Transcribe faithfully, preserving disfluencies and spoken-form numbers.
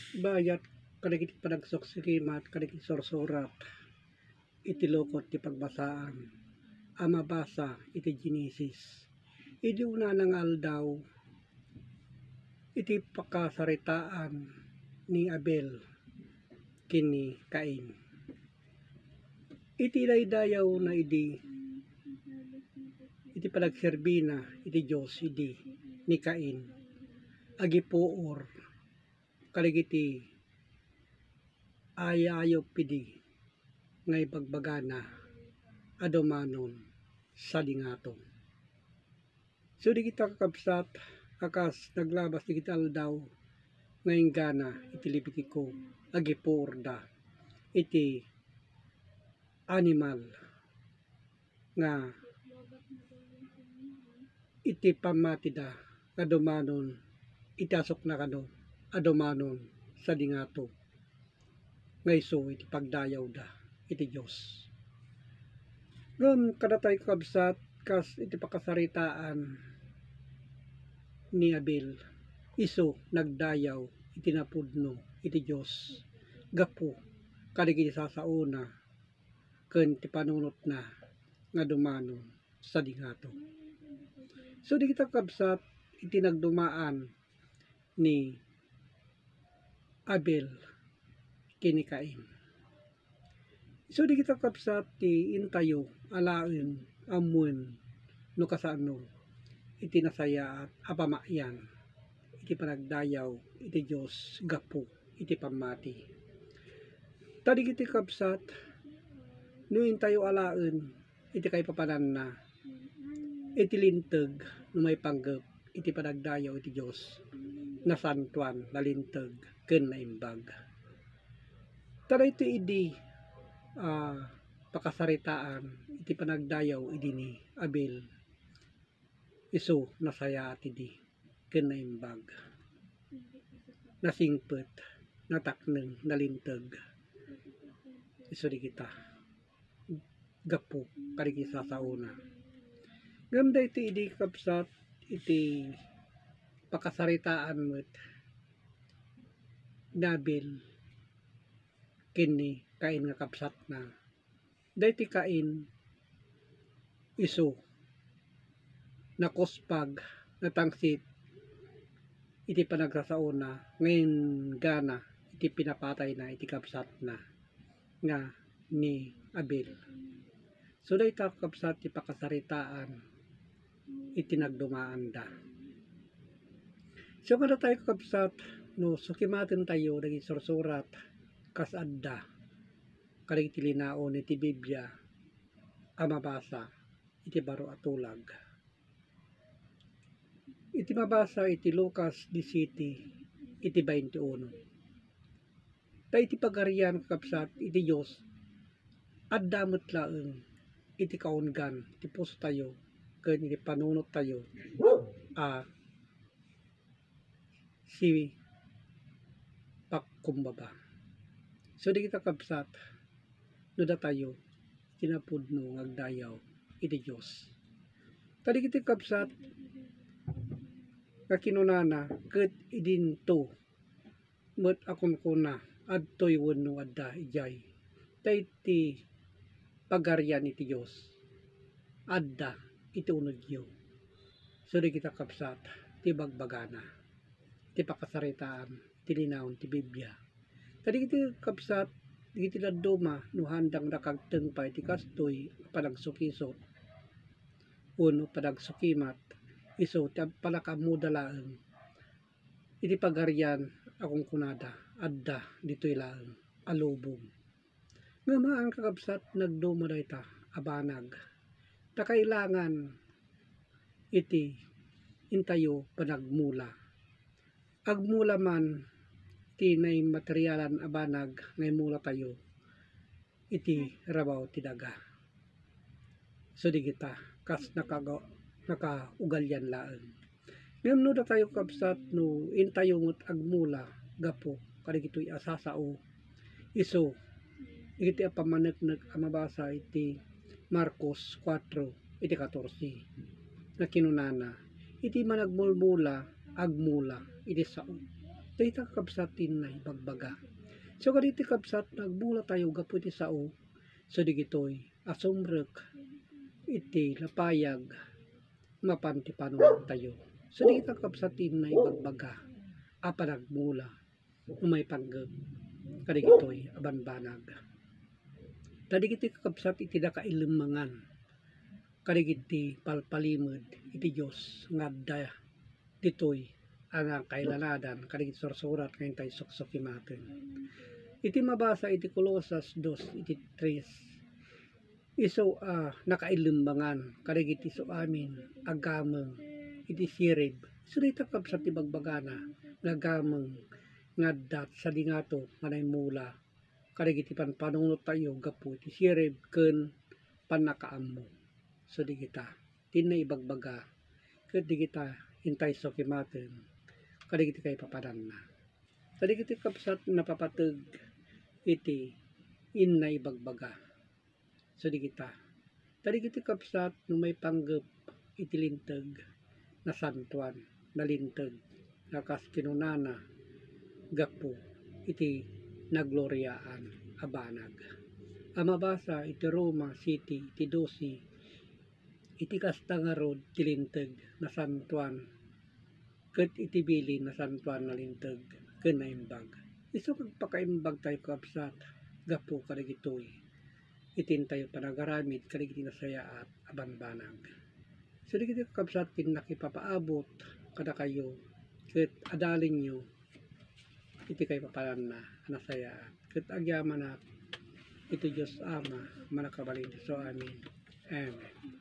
Bayat kadagiti panagsuksikimat kadagiti sursurat iti lukot ti pagbasaan a mabasa iti Genesis. Idi unana nga aldaw, iti pakasaritaan ni Abel ken ni Cain. Iti daydayawna idi, iti panagserbina iti Dios idi ni Cain, agipuor kadagiti ayayop idi nga ibagbagana a dumanon sadi ngato. So, dagita kakabsat, a kas naglabas dagiti aldaw nga inggana iti Levitico, agipuorda iti animal nga iti pammatida nga dumanon iti asukna kano a dumanon sadi ngato nga isu iti pagdayawda iti Dios. Ngem kadatayo, kakabsat, kas iti pakasaritaan ni Abel, isu nagdayaw iti napudno iti Dios gapu kadagiti sasaona ken ti panunotna nga dumanon sadi ngato. So, dagita, kakabsat, iti nagdumaan ni Abel ken ni Cain. So, dagita, kakabsat, ti intayo alaen ammoen no kasano iti nasayaat a pamayan iti panagdayaw iti Dios gapu iti pammati. Ta dagiti, kakabsat, no intayo alaen iti kaipapananna, iti linteg no maipanggep iti panagdayaw iti Dios, nasantoan, nalinteg, ken naimbag. Ta daytoy idi, ah, pakasaritaan iti panagdayaw idi ni Abel, isu nasayaat idi ken naimbag, nasingpet, natakneng, nalinteg. Isu dagita gapu kadagiti sasaona. Ngem daytoy idi, kakabsat, iti pakasaritaan met ni Abel ken ni Cain nga kabsatna. Daytoy Cain, isu nakuspag, natangsit iti panagsasaona nga inggana iti pinapatayna iti kabsatna nga ni Abel. So, dayta, kakabsat, ti pakasaritaan iti nagdumaanda. So, kadatayo, kakabsat, no sukimatentayo dagiti sursurat kas adda kadagiti linaon iti Biblia a mabasa iti baro a tulag. Iti mabasa iti Lucas disisiete, iti baintiuno. Ta iti Pagarian, kakabsat, iti Dios, adda met laeng iti kaunggan ti pusotayo ken iti panunottayo a sipagkumbaba. So, dagita, kakabsat, no datayo ti napudno nga agdayaw iti Dios. Ta dagiti, kakabsat, nga kinunana ket idinto met a kunkuna, adtoy wenno adda idiay. Ta iti Pagarian iti Dios, adda iti unegyo. So, dagita, kakabsat, ti bagbagana, ti pakasaritaan, ti linaon ti Biblia. Ta dagiti, kakabsat, dagiti dadduma, no handang nakagteng pay iti kastoy a panagsukisut wenno panagsukimat, isu ti ag-, panakaammoda laeng iti Pagarian a kunkunada, adda ditoy laeng a lubong. Ngem haan, kakabsat, nagduma dayta a banag. Ta kailangan iti intayo panagmula. Agmula man ti naimaterialan a banag nga imulatayo iti rabaw ti daga. So, dagita, kas nakaga-, nakaugalian laeng. Ngem no datayo, kakabsat, no intayo met agmula gapu kadagitoy a sasao, isu iti a pammaneknek a mabasa iti Marcos kuatro iti katorse, nga kinunana, "Iti managmulmula, agmula iti sao." Dayta, kakabsat, ti inna ibagbaga. So, kadagiti kabsat, nagmula tayo gapu iti sao, so digitoy, a sumrek iti lapayag mapan ti panunot tayo. So, dayta, kakabsat, ti inna ibagbaga a panagmula no maipanggep kadagitoy a banbanag. Kadagiti, kakabsat, iti nakailemmangan kadagiti palpalimed iti Dios nga adda ditoy a nakailanadan kadagiti sursurat nga intay suksukimaten. Iti mabasa iti Colosas dos iti tres, isu a nakailemmangan kadagiti isu amin a gameng iti sirib. Isu dayta, kakabsat, ti bagbagana nga gameng nga adda sadi ngato nga naimula kadagiti panpanunot tayo gapu iti sirib ken pannakaammo. So, dagita ti inna ibagbaga ket dagita intay sukimaten kadagiti kaipapananna. Kadagiti, kakabsat, napapateg iti inna ibagbaga. So, dagita. Kadagiti, kakabsat, no maipanggep iti Linteg, nasantoan, nalinteg, nga kas kinunana, gapu iti nagloriaan a banag. A mabasa iti Roma siyete iti dose, iti kasta ngarud ti Linteg, nasantoan, ket iti bilin, nasantoan, nalinteg, ken naimbag. Isu nga agpakaimbag tayo, kakabsat, gapu kadagitoy iti intayo panagaramid kadagiti nasayaat a banbanag. So, dagiti, kakabsat, ti nakipapaabot kadakayo ket adalinyo iti kaipapananna a nasayaat. Ket agyamanak iti Dios Ama a mannakabalin. So, amen. Amen.